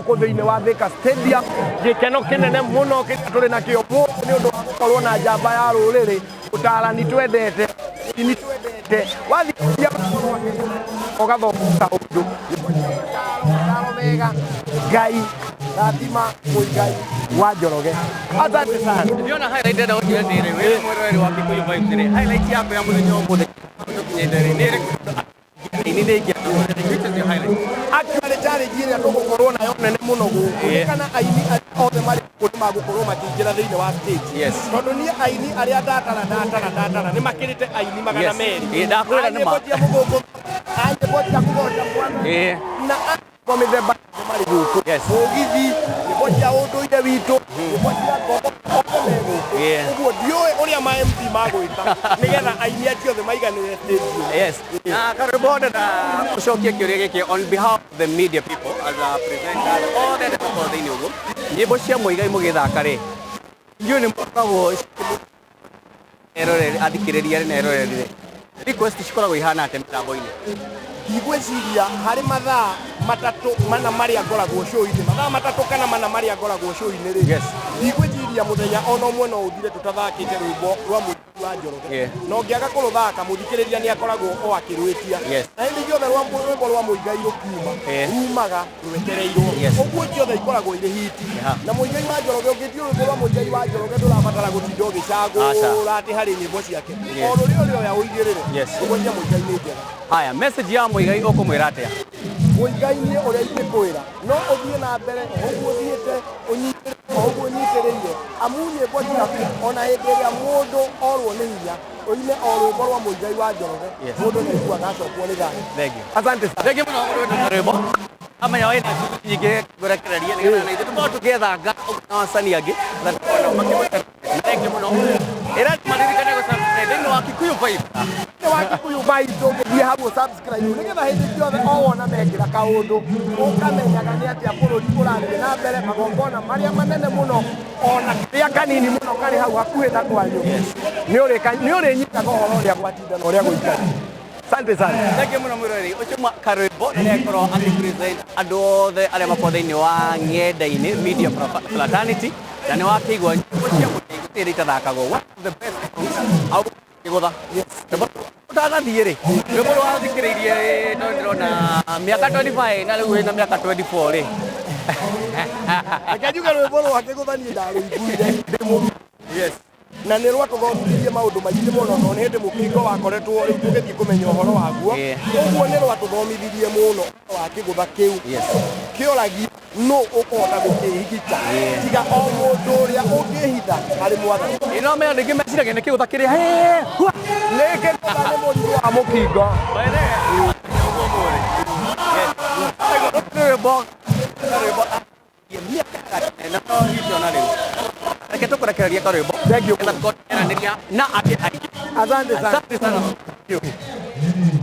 Gũkũ thĩinĩ wa Thika Stadium, gĩkeno kĩnene mũno kĩrĩa tũrĩ nakĩo mũno nĩ ũndũ wa gũkorwo na njamba ya rũrĩrĩ, ũtarani twendete, ini twendete, wathikĩrĩria ũgathoma kaũndũ mataro mega. Ngai rathima Mũigai wa Njoroge, asante sana. Ndiona highlight ndenda gũthiĩ atĩrĩ, wĩ mwĩroreri wa Kikuyu Vibes rĩ, highlight yaku ya mũthenya ũmũthĩ tũkinyĩte rĩ, nĩ ĩrĩkũ? Aini nĩ aingĩ andũ, which is your highlight? Actually, challenge ĩrĩa tũgũkorwo nayo nene mũno gũkũ nĩ kana aini arĩa othe marĩ gũkũ nĩ magũkorwo makĩingĩra thĩinĩ wa stage, tondũ niĩ aini arĩa ndatara ndatara ndatara nĩ makĩrĩte aini magana merĩ. Ĩĩ, ndakwĩra nĩ a ma. Nyĩmbo cia mũgũngũ, a nyĩmbo cia kũgoca Mwana na a nyĩmbo mĩthemba yothe marĩ gũkũ, mũgithi, nyĩmbo cia ũndũire witũ, nyĩmbo cia ngombo, othe me gũkũ. Ũguo ndiũĩ ũrĩa ma MC magwĩka nĩgetha aini acio othe maiganĩre stage ĩno. Yes. Na karwĩmbo ndenda gũcokia kĩũria gĩkĩ on behalf of the media people, as a presenter, othe arĩa makoragwo thĩinĩ ũguo. Nyĩmbo cia Mũigai mũgĩthaka rĩ, inyuĩ nĩ mũkoragwo eroreri, athikĩrĩria rĩ na eroreri rĩ, request cikoragwo ihana atĩa mĩtambo-inĩ? Ndigwĩciria harĩ mathaa 3 4 marĩa ngoragwo show-inĩ, mathaa 3 kana 4 marĩa ngoragwo show-inĩ rĩ, ndigwĩciria mũthenya ona ũmwe no ũthire tũtathakĩte rwĩmbo rwa Mũigai wa Njoroge. Na ũngĩaga kũrũthaka, mũthikĩrĩria nĩ akoragwo o akĩrwĩtia. Na hĩndĩ ciothe rwĩmbo rwa Mũigai rũkiuma, rumaga rwetereirwo. Ũguo ciothe ikoragwo irĩ hit. Na Mũigai wa Njoroge, ũngĩtia rwĩmbo rwa Mũigai wa Njoroge, ndũrabatara gũtinda ũgĩcagũra atĩ harĩ nyĩmbo ciake. O rũrĩa ũrĩoya ũigĩrĩre. Ũguo cia Mũigai nĩ njega. Haya, message ya Mũigai ũkũmwĩra atĩa? Mũigai, niĩ ũrĩa ingĩkwĩra, no ũthiĩ na mbere o ũguo ũthiĩte, ũnyitĩrĩre o ũguo ũnyitĩrĩire, amu nyĩmbo ciaku, ona hĩndĩ ĩrĩa mũndũ orwo nĩ hinya, ũine o rwĩmbo rwa Mũigai wa Njoroge, mũndũ nĩ aiguaga acokwo nĩ thayũ. Thank you. Asante sana. Thank you mũno mũndũ rwĩmbo. Amenya wĩna ciugo nyingĩ ngũrekereria nĩgetha na ithuĩ tũkorwo tũgĩethanga ũguo na wasanii angĩ na tũkorwo nao makĩmũte. Thank you mũno. Ĩra maririkane gũ-subscribe thĩinĩ wa Kikuyu Vibe. Thĩinĩ wa Kikuyu Vibes, ũngĩthiĩ hau subscribe nĩgetha hĩndĩ ciothe o wona mekĩra kaũndũ ũkamenyaga nĩ atĩa bũrũri ũrathiĩ na mbere, magongona marĩa manene mũno ona karĩa kanini mũno karĩ hau hakuhĩ na kwanyu, nĩ ũrĩnyitaga ũhoro ũrĩa gwatinda na ũrĩa gũikara. Asante sana. Thank you mũno mwĩroreri ũcio mwa karwĩmbo na nĩakorwo akĩpresent andũ othe arĩa makorwo thĩinĩ wa ng'enda-inĩ, media fraternity, na nĩ wakĩigua nyĩmbo cia Mũigai gũtirĩ itathakagwo, one of the best songs au kĩgũtha. Ũtanathiĩ rĩ, rwĩmbo rwathikĩrĩirie rĩ, no ndĩrona mĩaka 25 na rĩu wĩna mĩaka 24 rĩ. Reke njuge rwĩmbo rwa kĩgũtha niĩ ndarũiguire ndĩ mũrutwo na nĩ rwatũthomithirie maũndũ maingĩ mũno, tondũ nĩ hĩndĩ mũkingo wakoretwo rĩu tũgĩthiĩ kũmenya ũhoro waguo. Ũguo nĩ rwatũthomithirie mũno ũhoro wa kĩgũtha kĩu kĩoragia nũ ũkũhota gũkĩhigita tiga o mũndũ ũrĩa ũngĩhitha harĩ Mwathani. Ĩno menya ningĩ meciragia nĩ kĩgũtha kĩrĩa "Hĩ, hua." Nĩ kĩgũtha, nĩ mũrimũ wa mũkingo. Rwĩmbo rwĩmbo mĩaka ya gatene na no hihi ona rĩu reke tũkũrekererie karwĩmbo Thank you. nĩgetha tũkorwo tũkĩaranĩria na angĩ aingĩ. Asante sana. Asante sana. Thank you.